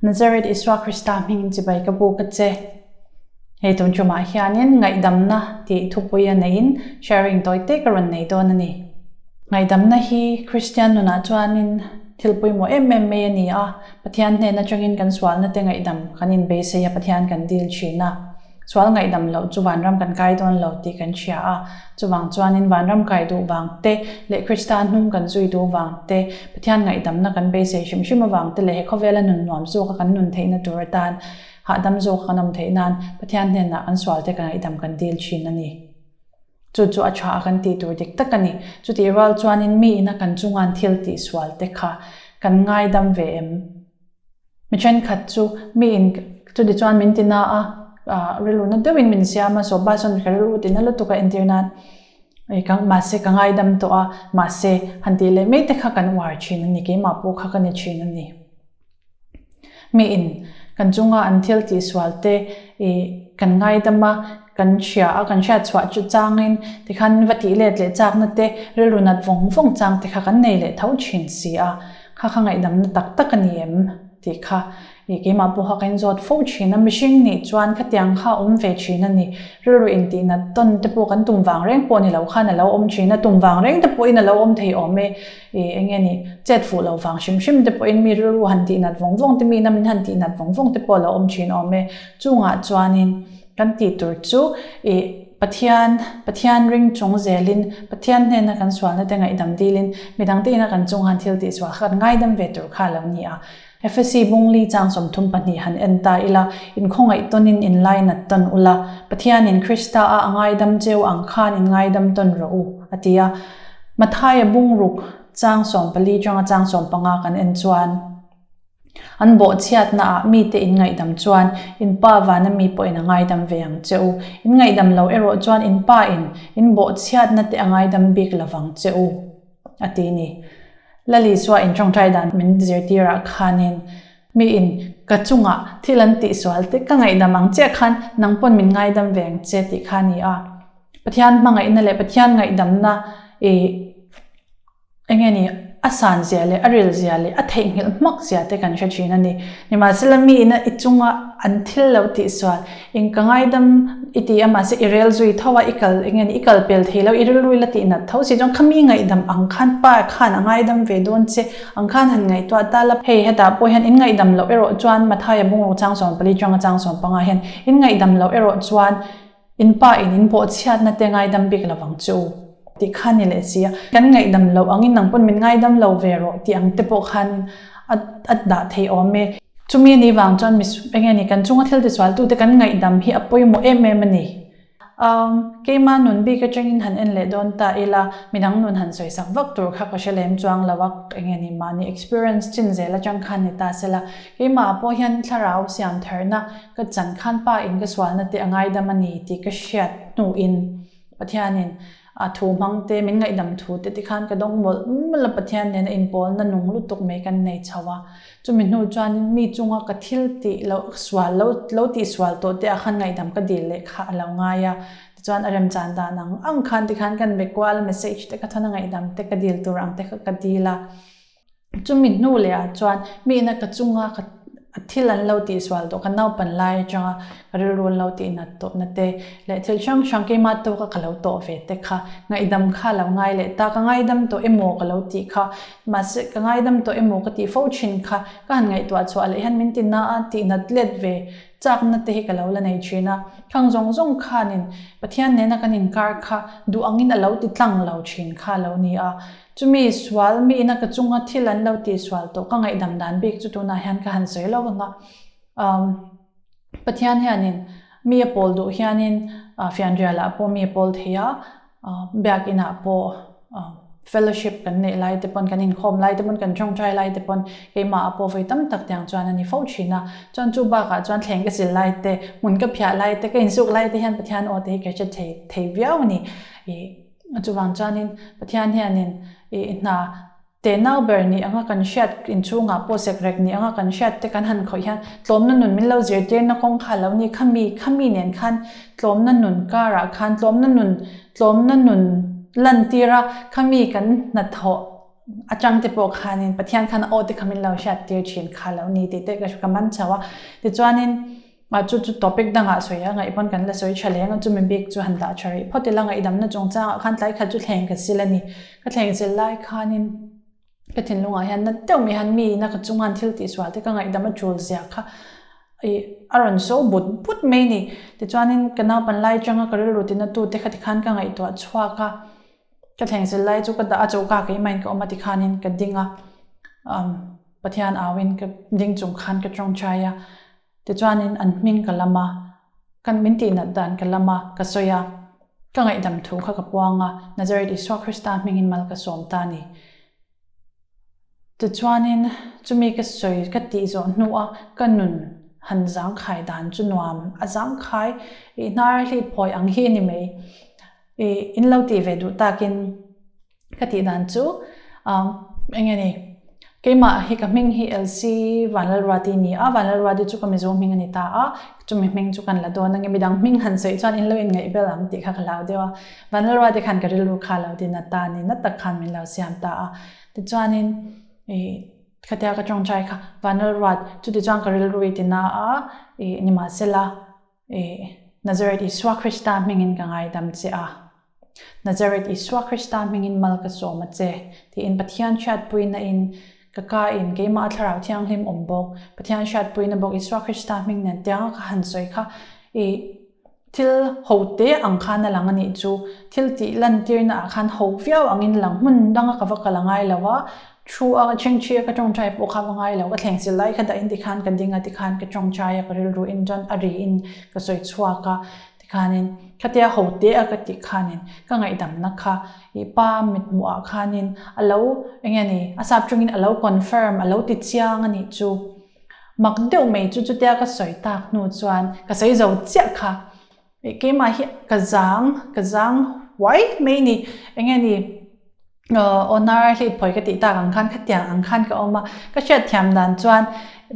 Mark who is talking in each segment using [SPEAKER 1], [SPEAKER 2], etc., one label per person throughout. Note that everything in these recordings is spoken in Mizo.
[SPEAKER 1] Nazareth Isua Krista hmingin chibai ka buk a che. Hei tun tumah hianin ngaihdamna tih thupui a neiin sharing tawi te ka rawn nei dawn a ni. Ngaihdamna hi Kristian nunah chuanin thil pawimawh em em mai a ni a, Pathian hnen atangin kan sualna te ngaihdam kan inbeisei a, Pathian kan dil thin a. Sual ngaihdam loh chu vanram kan kai dawn lo tih kan hria a, chuvang chuanin vanram kai duh vang te leh Krista hnung kan zui duh vang te, Pathian ngaihdamna kan beisei hrim hrim avang te leh he khawvela nun nuam zawka kan nun theihna tur atan hahdam zawka kan awm theih nan Pathian hnenah kan sual te kan ngaihdam kan dil thin a ni. Chu chu a tha a kan tih tur dik tak a ni. Chutih rual chuanin mi ina kan chunga'n thil tihsual te kha kan ngaidam ve em? Mi thenkhat chu mi in chuti chuan min ti na a, rilru na deuhin min siam a, sawpa chuan ka rilru ti na lutuk a entir nan ei ka mahse ka ngaidam tawh a, mahse han tih leh mai te kha kan uar thin a ni, keimah pawh kha ka ni thin a ni. Mi in kan chunga an thil tihsual te ih kan ngaidam a, kan hria a, kan hriat chhuah chu changin tikhan va tih let leh chakna te rilru nat vawng vawng chang te kha kan nei leh tho thin si a. Kha kha ngaihdamna tak tak a ni em? tih kha ih keimah pawh kha ka inzawt fo thin a, mihring nih chuan khatiang kha a awm ve thin a ni. Rilru intihnat tawn te pawh kan tum vang reng pawh ni lo khan a lo awm thin a, tum vang reng te pawhin a lo awm thei awm e. Ih eng nge ni, chet fuh lo vang hrim hrim te pawhin mi rilru han tihnat vawng vawng te, mi ina min han tihnat vawng vawng te pawh a lo awm thin awm e. Chungah chuanin kan tih tur chu ih. Pathian, Pathian ring chung zelin, Pathian hnena kan sualna te ngaihdam dilin, midangte ina kan chung han thil tihsual kha kan ngaidam ve tur kha a lo ni a. Efesi bungli chang 32 han en ta ila, inkhawngaih tawnin inlainat tawn ula, Pathianin Krista a a ngaidam cheu ang khan in ngaidam tawn rawh u, a ti a. Mathaia bungruk chang 14 tanga chang 15 kan en chuan, An bawhchhiatna ah mite in ngaihdam chuan in pa vana mi pawhin a ngaidam ve ang che u. In ngaihdam lo erawh chuan in pa in in bawhchhiatna te a ngaidam bik lovang che u, a ti ni. Lalisua in tawngtai dan min zirtirah khanin mi in ka chungah thil an tihsual te ka ngaihdam ang chiah khan nang pawn min ngaidam ve ang che tih kha a ni a. Pathian hmangaihna leh Pathian ngaihdamna i Eng nge ni, a san zia leh a ril zia leh a theihnghilh hmak zia te kan hre thin a ni. Nimahsela mi ina i chunga an thil lo tihsual, eng ka ngaidam i ti a mahse i rel zui tho a, i kal eng nge ni, i kal pel thei lo, i rilru la tih nat tho si chuan khami ngaihdam ang khan pa khan a ngaidam ve dawn che ang khan han ngaihtuah ta la. Hei hetah pawh hian in ngaihdam loh erawh chuan Mathaia bungruk chang 14 tanga chang 15 hian in ngaihdam loh erawh chuan In pa in in bawhchhiatna te ngaidam bik lovang chu u tih kha ni leh si a, kan ngaihdam loh angin nang pawn min ngaidam lo ve rawh tih ang te pawh khanin a a dah thei awm e. Chumi ni vang chuan mi enge ni kan chunga thil tisual tute kan ngaihdam hi a pawimawh em em a ni. Umm keima nun bik atangin han en leh dawn ta ila midang nun han sawisak vak tur kha ka hre lem chuang lo a, enge ni mahni experience chin zel atang khan ni ta sela keimah pawh hian thlarau siam tharna Ka chan khan pa in ka sualna te a ngaidam a ni tih ka hriat hnuin Pathianin a thu hmang te min ngaihdam thu te tikhan ka dawng mawlh mawlh a, Pathian nena inpawlna nung lutuk mai kan nei chho a. Chumi hnu chuanin mi chunga ka thil tih loh sual lo lo tih sual tawh te ah khan ngaihdam ka dil leh kha a lo ngai a. Tichuan a remchan dan ang ang khan tikhan kan be kual a, message te ka thawn a ngaihdam te ka dil tur ang te kha ka dil a. Chumi hnu leh ah chuan mi ina ka chunga ka thil an lo tihsual tawh ka naupan lai atanga ka rilru an lo tihnat tawh na te leh thil hrang hrang keimah tawka ka lo tawh ve te kha ngaihdam kha lo ngai leh ta ka ngaidam tawh emaw ka lo tih kha mahse ka ngaidam tawh emaw ka tih fo thin kha ka han ngaihtuah chhuah leh hian min ti na a tihnat let ve chakna te hi ka lo la nei thin a khang zawng zawng khanin Pathian nena kan inkar kha duh angin a lo ti tlang lo thin kha a lo ni a. Chumi sual mi ina ka chunga thil an lo tih sual tawh ka ngaihdam dan bik chu tunah hian ka han sawi lawk ang a. Umm Pathian hianin mi a pawl duh hianin fianrialah pawh mi a pawl thei a, biakinah pawh fellowship kan neih lai te pawn kan inkhawm lai te pawn kan tawngtai lai te pawn keimahah pawh vawi tam tak tiang chuan a ni fo thin a. Chuan chu bakah chuan thleng ka sil lai te, hmun ka phiah lai te, ka insuk lai te hian Pathian aw te hi ka hre thei thei viau a ni. Ih. Chuvang chuanin Pathian hianin i hna tenau ber ni anga kan hriat inchhungah pawh sekrek ni anga kan hriat te kan han khawih hian tlawmna nun min lo zirtirna kawng kha lo ni khami khami nen khan tlawmna nun karah khan tlawmna nun tlawmna nun lantira khami kan hnathawh. Atang te pawh khanin Pathian khan a aw te kha min lo hriat tir thin kha lo ni tih te ka man chho a. Tichuanin chu chu topic dangah sawi a ngaih pawn kan la sawi tha leng a, chumi bik chu han dah tha rih phawt ila ngaihdamna chungchangah khan tlai khat chu thleng ka sil a ni. Ka thleng sil lai khanin ka thinlungah hian na deuh mai hian mi ina ka chunga thil tihsual te ka ngaihdam a tul zia kha ih a rawn so but but mai a ni. Tichuanin ka naupan lai atanga ka rilru tina tute kha tikhan ka ngaihtuah chhuak a. Ka thleng zel lai chu ka dah a choka keimahin ka awm a tikhanin ka ding a, umm Pathian auin ka ding chung khan ka tawngtai a, tichuanin an hming ka lam a, kan min tihnat dan ka lam a, ka sawi a, ka ngaihdam thu kha ka puang a, Nazareth Isua Krista hmingin mal ka sawm ta a ni. Tichuanin chumi ka sawi ka tih zawh hnua ka nun han zangkhai dan chu nuam a zangkhai i hnar hlip phawi ang hi a ni mai. I in lo tih ve duh takin ka tih dan chu eng nge ni keimah hi ka hming hi LC Vanlalruati ni a, Vanlalruati chu ka Mizo hming a ni ta a, chumi hming chu kan la dawn a nge midang hming han sawi chuan in lo inngaih bel ang tih kha ka hlau deuh a, Vanlalruati khan ka rilru kha lo din a ta ni na tak khan min lo siam ta a, tichuanin i khatia ka tawngtai kha Vanlalruat chutichuan ka rilru i ti na a, i nimahsela. I Nazareth Isua Krista hmingin ka ngaidam che a, Nazareth Isua Krista hmingin mal ka sawm a che, tiin Pathian hriatpuina in ka ka in keimah a Thlarau Thianghlim awm bawk, Pathian hriatpuina bawk Isua Krista hming nen tianga ka han sawi kha i thil ho te ang khan a lang a nih chu, thil tih lantirna ah khan ho viau angin lang hmun danga ka va kal a ngai lo a, Thu a ka chhengchhi a ka tawngtai pawh kha va ngai lo, ka thleng sil lai kha dah in tikhan ka ding a tikhan ka tawngtai a ka rilru in chuan a ri in ka sawi chhuak a tikhanin khatia ho te a ka tih khanin ka ngaihdamna kha i pa mithmuh ah khanin a lo eng nge ni a sap tawngin a lo confirm a lo ti chiang a nih chu mak deuh mai chu chutia ka sawi tak hnu chuan ka sawi zo chiah kha Keimah hi ka zang, ka zang huai mai ni. Eng nge ni Awhnar hlit phawi ka tih tak ang khan khatiang ang khan ka awm a, ka hriatthiam dan chuan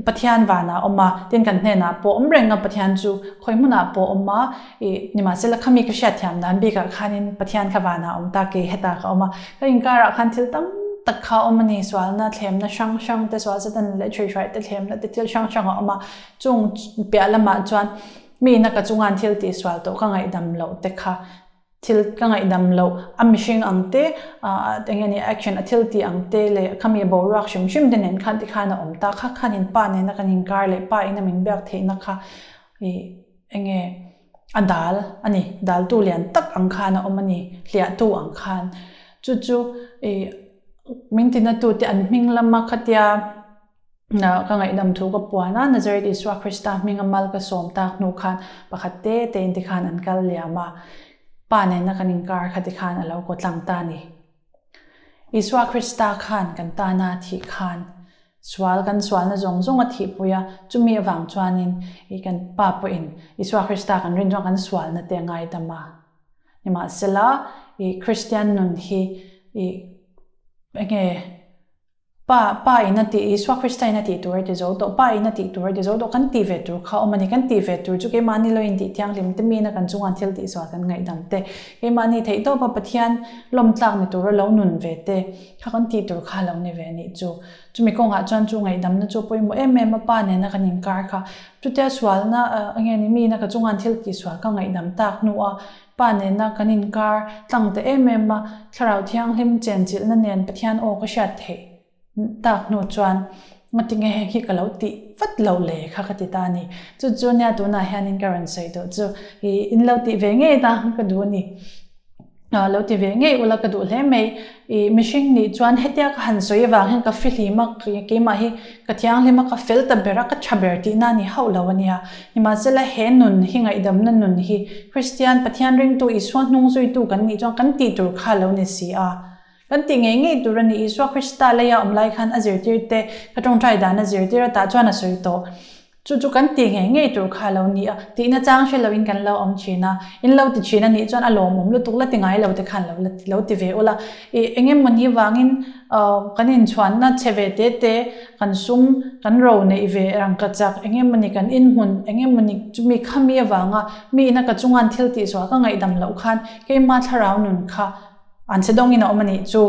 [SPEAKER 1] Pathian vanah a awm a, tin kan hnenah pawh awm reng a Pathian chu khawi hmunah pawh awm a, ih nimahsela khami ka hriatthiam dan bikah khanin Pathian kha vanah a awm ta kei hetah ka awm a, ka inkarah khan thil tam tak kha a awm a ni, sualna thlemna hrang hrang te, sual satan leh ṭhuihhruaih te thlemna te thil hrang hrang a awm a, chung piah lamah chuan Mi ina ka chunga'n thil tihsual tawh ka ngaihdam loh te kha thil ka ngaihdam loh a mihring ang te eng nge ni action a thil tih ang te leh khami boruak hrim hrim te nen khan tikhan a awm ta kha khanin pa nena kan inkar leh pa ina min biak theihna kha ih eng nge a dal a ni daltu lian tak ang khan a awm a ni hliahtu ang khan chu chu ih min tinatu te an hming lama khatia. Ka ngaihdam thu ka puan a, Nazareth Isua Krista hminga mal ka sawm tak hnu khan pakhat te te in tikhan an kal liam a, Pa nena kan inkar kha tikhan a lo kaw tlang ta a ni. Isua Krista khan kan tana a thih khan sual kan sualna zawng zawng a thihpui a, chumi avang chuanin i kan Pa pawhin Isua Krista kan rin chuan kan sualna te a ngaidam a. Nimahsela i Kristian nun hi i enge Pa, Pa in a tih, Isua Krista in a tih tur a ti zo tawh, Pa in a tih tur a ti zo tawh, kan tih ve tur kha awm a ni, kan tih ve tur chu keimahni lo intih thianghlim te miin a kan chungah thil tih sual kan ngaihdam te, keimahni theih tawpa Pathian lawm tlak ni tura lo nun ve te kha kan tih tur kha lo ni ve a nih chu. Chumi kawngah chuan chu ngaihdamna chu pawimawh em em a, Pa nena kan inkar kha chutia sualna enge ni miin a ka chungah thil tih sual ka ngaihdam tak hnu a Pa nena kan inkar tlang ta em em a, Thlarau Thianghlim chenchilhna nen Pathian aw ka hriat theih tak hnu chuan ngatinge heng hi ka lo tih vat loh le kha ka ti ta a ni. Chu chu nia tunah hianin ka rawn sawi duh chu i in lo tih ve ngei ta ka duh a ni. Lo ti ve ngei ula ka duh hle mai. I mihring nih chuan hetia ka han sawi avang hian ka fihlim a, keimah hi ka thianghlim a, ka fel ta ber a, ka tha ber tihna a ni hauh lo a nia. Nimahsela he nun hi ngaihdamna nun hi Kristian Pathian ringtu Isua hnung zuitu kan nih chuan kan tih tur kha lo ni si a. Kan tih ngei ngei tur a ni. Isua Krista leia awm lai khan a zirtirte ka tawngtai dan a zirtir a tah chuan a sawi tawh. Chu chu kan tih ngei ngei tur kha a lo ni a, tihna chang hre loin kan lo awm thin a, in lo ti thin a nih chuan a lawmawm lutuk la ti ngai lo te khan lo la lo ti ve ula. Ih eng emawni vangin kan inchhuanna chhe ve te te, kan sum, kan ro neih ve rangkachak, eng emawni kan inhmun, eng emawni chumi khami avanga mi ina ka chunga'n thil tihsual ka ngaihdam loh khan keima thlarau nun kha an chhe dawngin a awm a nih chu.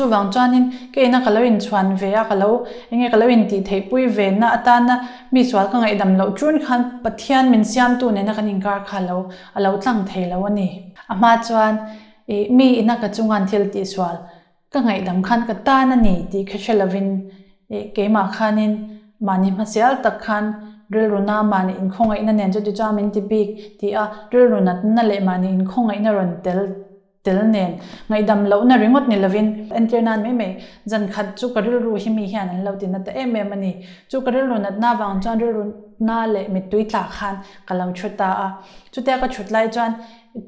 [SPEAKER 1] Chuvang chuanin ka ina ka lo inchhuan ve a, ka lo enge ka lo intih theihpui ve na atana mi sual ka ngaihdam loh chun khan Pathian min siamtu nena kan inkar kha lo a lo tlang thei lo a ni. A hma chuan ih mi ina ka chungan thil tihsual ka ngaihdam khan ka tan a ni tih kha hre lovin ih keimah khanin mahni hmasial tak khan rilru na mahni inkhawngaihna nen chuti chuan min ti bik tih a rilru natna leh mahni inkhawngaihna rawn tel tel nen ngaihdam lohna ringawt ni lovin entir nan mai mai zan khat chu ka rilru hi mi hian an lo ti na ta em em a ni. Chu ka rilru natna vang chuan rilru na leh mittui tla khan ka lo thu ta a. Chutia ka thut lai chuan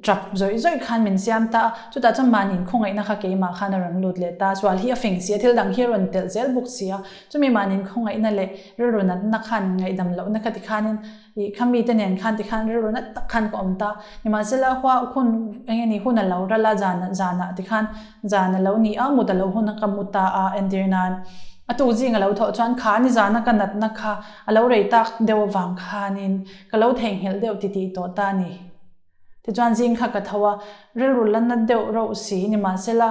[SPEAKER 1] tap zawih zawih khan min siam ta a, chutah chuan mahni inkhawngaihna kha keimah khan a rawn lut leh ta a, sual hi a fing si a, thil dang hi a rawn telh zel bawk si a, chumi mahni inkhawngaihna leh rilru natna khan ngaihdam lohna kha tikhanin ih kha mite nen khan tikhan rilru nat tak khan ka awm ta, nimahsela hua hun eng nge ni hun a lo ral a, zan zanah tikhan zan a lo ni a, mut a lo hun a ka mu ta a entir nan a tuk zing a lo thawh chuan kha nizana ka natna kha a lo rei tak deuh avang khanin ka lo theihnghilh deuh titih tawh ta a ni. Tichuan zing kha ka tho a, rilru la na deuh reuh si nimahsela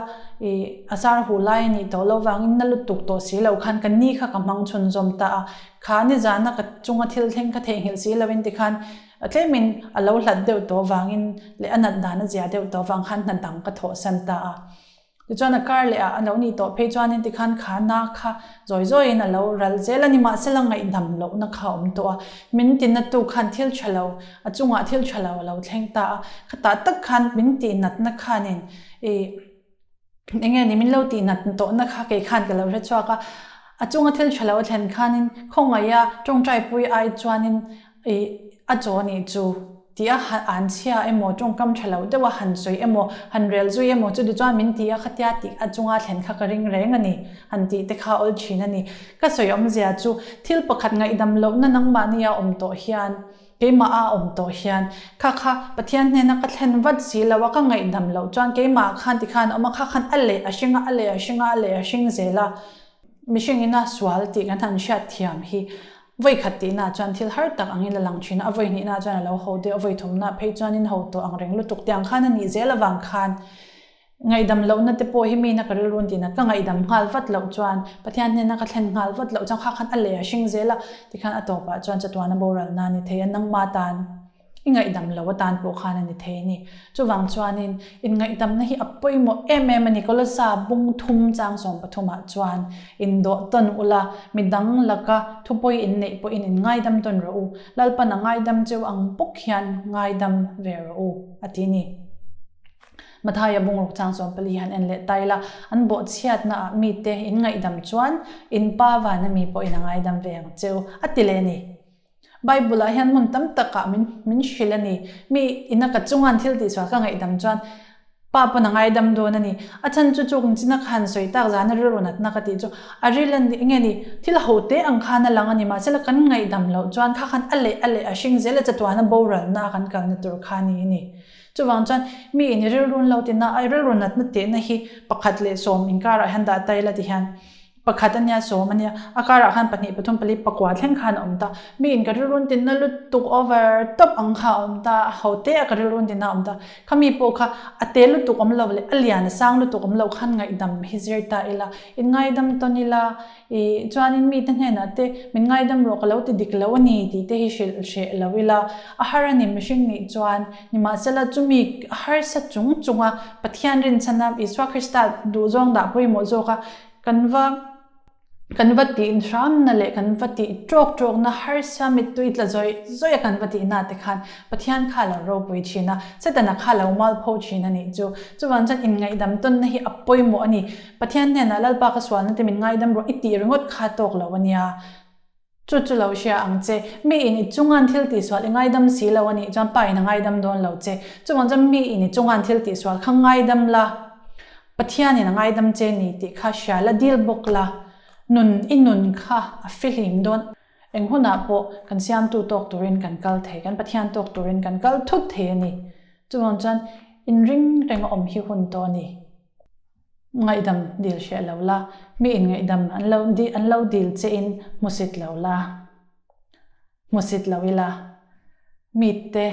[SPEAKER 1] ih a sar huh lai a nih tawh lo vangin na lutuk tawh si lo khan ka ni kha ka hmang chhunzawm ta a, kha nizana ka chunga thil thleng kha theihnghilh si loin tikhan tlemin a lo hlat deuh tawh vangin leh a nat dan a zia deuh tawh vang khan hna dang ka thawhsan ta a. Tichuan a kar leh ah a lo nih tawh phei chuanin tikhan kha na kha zawi zawiin a lo ral zel a ni. Mahsela ngaihdam lohna kha a awm tawh a, min tinatu khan thil tha lo, a chungah thil tha lo a lo thleng ta a, khatah tak khan min tihnatna khanin ih eng nge ni min lo tihnat tawhna kha kei khan ka lo hre chhuak a, a chunga thil tha lo a thlen khanin khawngaih a tawngtaipui ai chuanin ih a chaw a nih chu. Tih a han an chhia emaw, tawngkam tha lo deuh a han sawi emaw, han rel zui emaw chu tichuan min ti a khatia tih a chunga thlen kha ka ring reng a ni, han tih te kha awl thin a ni. Ka sawi awmzia chu thil pakhat ngaihdam lohna nangmahni a awm tawh hian, keimah a awm tawh hian, kha kha Pathian hnena ka thlen vat si lo a, ka ngaihdam loh chuan keimah khan tikhan a awm a, kha khan a leh a hring a, a leh a hring a, a leh a hring zel a. Mihring ina sual tih kan han hriat thiam hi Vawi khat tihna chuan thil har tak angin a lang thin a, a vawi hnihna chuan a lo ho deuh, a vawi thumna phei chuanin ho tawh ang reng lutuk tiang khan a nih zel avang khan ngaihdam lohna te pawh hi mina ka rilru an tihna ka ngaihdam nghal vat loh chuan Pathian hnena ka thlen nghal vat loh chuan kha khan a leh a hring zel a, tikhan a tawpah chuan chatuana boralna a ni thei a, nangma tan. I ngaihdam lo atan pawh khan a ni thei a ni. Chuvang chuanin inngaihdamna hi a pawimawh em em a ni. Kolosa bung thum chang 13 ah chuan indawh tawn ula, midang laka thupawi inneih pawhin inngaidam tawn rawh u. Lalpan a ngaidam cheu ang bawk hian ngaidam ve rawh u, a ti a ni. Mathaia bungruk chang 14 han en leh ta ila, an bawhchhiatna ah mite inngaihdam chuan in Pa vana mi pawhin a ngaidam ve ang cheu, a ti leh a ni. Bible ah hian hmun tam takah min min hrilh a ni. Mi ina ka chungan thil tih chhuah ka ngaihdam chuan pa pawn a ngaidam dawn a ni. A chhan chu chuk china ka han sawi tak zana rilru natna ka tih chu a ril a ni enge ni thil ho te ang khan a lang a ni mahsela kan ngaihdam loh chuan kha khan a leh a leh a hring zel a chatuana boralna a kan kalna tur kha a ni a ni. Chuvang chuan mi in i rilrun lo tina a rilru natna tehna hi pakhat leh sawm inkarah hian dah ta ila ti hian Pakhat a nia, sawm a nia, a karah khan pahnih, pathum, pali, pakua thleng khan a awm ta. Mi in ka rilrun tinna lutuk over tawp ang kha a awm ta, a ho te a ka rilrun tinna a awm ta. Kha mi pawh kha a te lutuk awm lo leh a lian a sang lutuk awm lo khan ngaihdam hi zir ta ila, in ngaidam tawn ila, ih chuanin mite hnenah te min ngaidam rawh ka lo ti dik lo a ni tih te hi hrilh hreh lo ila. A har a ni mihring nih chuan, nimahsela chumi harsa chung chunga Pathian rinchhana Isua Krista duhzawng dah pawimawh zawka Kan va kan va tih hramna leh kan va tih tawk tawkna harsa mittui tla zawih zawih a kan va tih na te khan Pathian kha a lo ropui thin a, Setana kha a lo mualpho thin a nih chu. Chuvang chuan inngaihdam tawnna hi a pawimawh a ni. Pathian hnenah Lalpa ka sualna te min ngaidam rawh i tih ringawt kha tawk lo a nia. Chu chu lo hria ang che. Mi in i chungan thil tihsual i ngaidam si lo a nih chuan pa in a ngaidam dawn lo che. Chuvang chuan mi in i chungan thil tihsual kha ngaidam la, Pathian in a ngaidam che ni tih kha hria la, dil bawk la, nun i nun kha a fihlim dawn. Eng hunah pawh kan siamtu tawk turin kan kal thei, kan Pathian tawk turin kan kal thut thei a ni. Chuvang chuan inring reng a awm hi hun tawh a ni. Ngaihdam dil hreh lo la, mi in ngaihdam an lo an lo dil che in hmusit lo la, hmusit lo ila, mite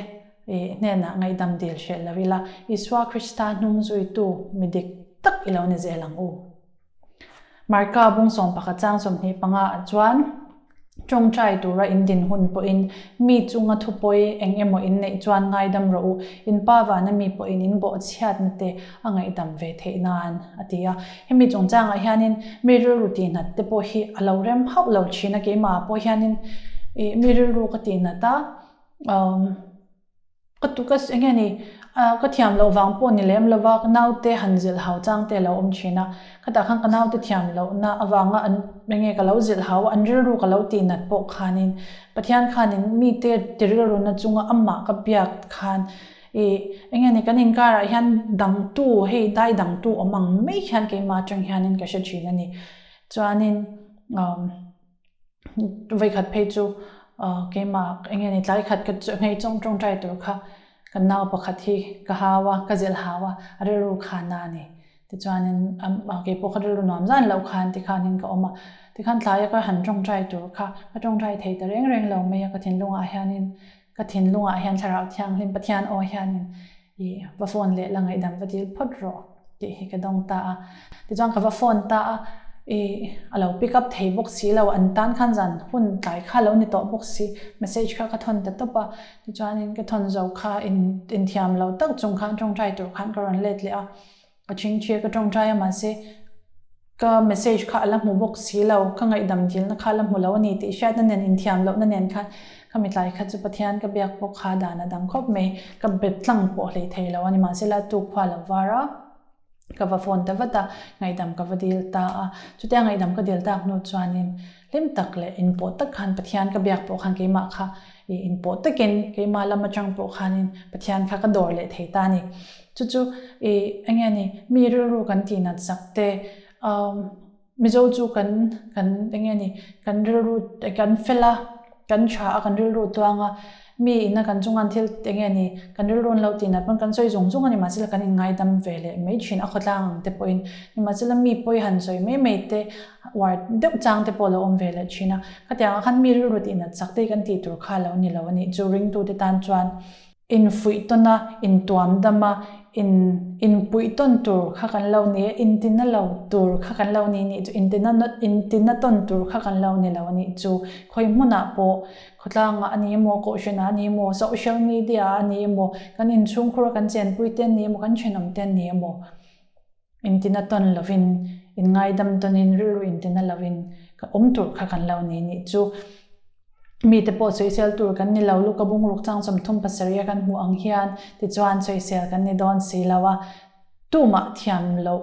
[SPEAKER 1] hnenah ngaihdam dil hreh lo ila, Isua Krista hnung zuitu mi dik tak i lo ni zel ang u. Marka bung 11 chang 25 ah chuan Tawngtai tura in din hun pawhin mi chunga thupawi eng emaw in neih chuan ngaidam rawh u, in pa vana mi pawhin in bawhchhiatna te a ngaihdam ve theih nan, a ti a. Hemi chungchangah hianin mi rilru tihnat te pawh hi a lo rem hauh lo thin a, keimahah pawh hianin ih mi rilru ka tihnat a, umm. Ka tu ka eng nge ni ka thiam loh vang pawh ni lem lova ka naute han zilh hau chang te a lo awm thin a, khatah khan ka naute thiam lohna avanga an eng nge ka lo zilh hau a, an rilru ka lo tih nat pawh khanin Pathian khanin mite ti rilruna chunga amah ka biak khan ih eng nge ni kan inkarah hian dangtu hei dai dangtu awm ang mai hian keimah atang hianin ka hre thin a ni. Chuanin umm. Vawikhat phei chu keimah eng nge ni tlai khat ka nghei chawng tawngtai tur kha ka nau pakhat hi ka hau a, ka zilh hau a, a rilru kha na a ni. Tichuanin keipawh ka rilru nuam zan loh khan tikhanin ka awm a, tikhan tlaia ka han tawngtai tur kha ka tawngtai thei ta reng reng lo mai a, ka thinlungah hianin ka thinlungah hian Thlarau Thianghlim Pathian aw hianin I va phone leh la ngaihdam va dil phawt rawh tih hi ka dawng ta a. Tichuan ka va phone ta a, i a lo pick up thei bawk si lo, an tan khan zan hun tlai kha lo ni tawh bawk si, message kha ka thawn ta tawp a. Tichuanin ka thawn zo kha in inthiam lo tak chung khan tawngtai tur khan ka rawn let leh a. Ka chhingchhia ka tawngtai a mahse ka message kha a la hmu bawk si lo, ka ngaihdam dilna kha a la hmu lo a ni tih hriatna nen inthiam lohna nen khan ka mitlai kha chu Pathian ka biak pawh kha dan a dang khawp mai, ka be tlang pawh hlei thei lo a ni mahse la tuk khua lo var a, ka va phone ta vat a, ngaihdam ka va dil ta a, chutia ngaihdam ka dil tak hnu chuanin Hlim tak leh inpawh tak khan Pathian ka biak pawh khan keimah kha ih inpawh takin keimah lam atang pawh khanin Pathian kha ka dawr leh thei ta a ni. Chu chu ih eng nge ni mi rilru kan tihnat sak te umm Mizo chu kan kan eng nge ni kan rilru kan fel a kan tha a kan rilru tluang a Mi ina kan chungan thil eng nge ni, kan rilru an lo tih nat pawn kan sawi zung zung a ni, mahsela kan inngaidam ve leh mai thin a khawtlang ang te pawhin, nimahsela mi pawi han sawi mai mai te uar deuh chang te pawh a lo awm ve leh thin a, khatiang ah khan mi rilru tih nat chak te hi kan tih tur kha a lo ni lo a nih chu ringtu te tan chuan infuih tawn a, intuam dam a, in inpuih tawn tur kha kan lo ni a, intina lo tur kha kan lo ni nih chu, intina intina tawn tur kha kan lo ni lo a nih chu, khawi hmunah pawh Khawtlangah a ni emaw, kohhranah a ni emaw, social media ah a ni emaw, kan inchhungkhur a kan chenpui te an ni emaw, kan thenawm te an ni emaw, intina tawn lovin, inngaidam tawnin, rilru intina lovin ka awm tur kha kan lo ni nih chu. Mite pawh sawisel tur kan ni lo, Luka bungruk chang 37 a kan hmuh ang hian tichuan sawisel kan ni dawn si lo a, tumah thiam loh.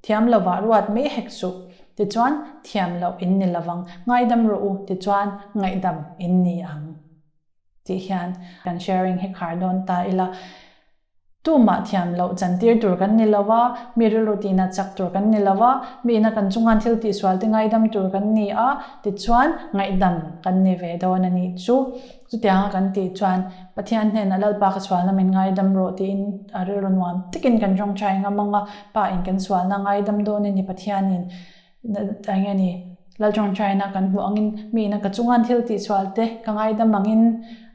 [SPEAKER 1] Thiam lovah ruat mai hek suh. Tichuan, thiam loh in ni lovang. Ngaidam rawh u, tichuan ngaihdam in ni ang. Tih hian kan sharing hi khar dawn ta ila. Tumah thiam loh chantir tur kan ni lo a, mi rilru tihna chak tur kan ni lo a, mi ina kan chungan thil tihsual te ngaidam tur kan ni a, tichuan ngaihdam kan ni ve dawn a nih chu. Chutianga kan tih chuan Pathian hnenah Lalpa ka sualna min ngaidam rawh tiin a rilru nuam takin kan tawngtai ngam ang a, Pa in kan sualna ngaidam dawn a ni Pathianin eng nge ni Lal tawngtaina kan hmuh angin mi ina ka chungan thil tihsual te ka ngaidam angin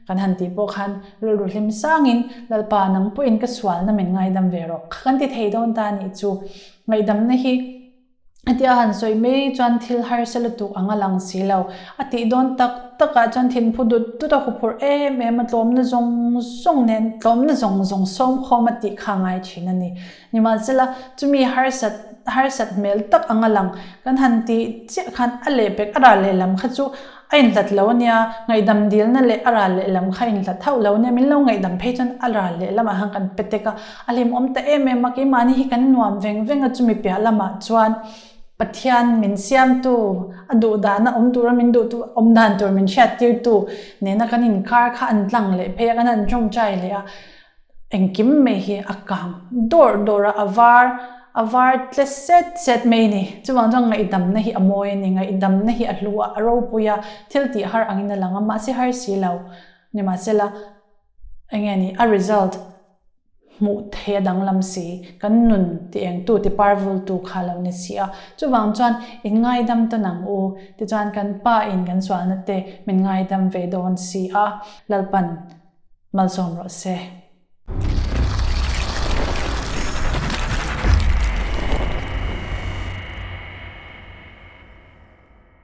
[SPEAKER 1] kan han tih pawh khan rilru hlim sangin Lalpa nang pawhin ka sualna min ngaidam ve rawh kha kan ti thei dawn ta anih chu ngaihdamna hi Hetia a han sawi mai chuan thil harsa lutuk ang a lang si lo. A tih dawn tak takah chuan thinphu dut dut a huphurh em em a, tlawmna zawng zawng nen tlawmna zawng zawng sawmkhawm a tih kha a ngai thin a ni. Nimahsela, chumi harsat harsat hmel tak ang a lang kan han tih chiah khan a lehpek a ral lehlam kha chu A inhlat lo ania, ngaihdam dilna leh a ral lehlam kha a inhlat hauh lo ania, min lo ngaihdam phei chuan a ral lehlamah khan kan pe tek a, a hlimawm ta em em a, keimahni hi kan nuam veng veng a, chumi piah lamah chuan Pathian min siamtu, a duh dana awm tura min duhtu, awm dan tur min hriattirtu nena kan inkar kha an tlang leh phei a, kan han tawngtai leh a. Engkim mai hi a kang dawrh dawrh a, a var a var tle set set mai a ni. Chuvang chuan ngaihdamna hi a mawi a ni, ngaihdamna hi a hlu a, a ropui a, thil tih har angin a lang a, mahse har si lo. Nimahsela eng nge ni, a result hmuh theih a danglam si, kan nun ti engtu ti parvultu kha a lo ni si a. Chuvang chuan in ngaidam tawn ang u, tichuan kan pa in kan sualna te min ngaidam ve dawn si a, Lalpan. Malsawm rawh se.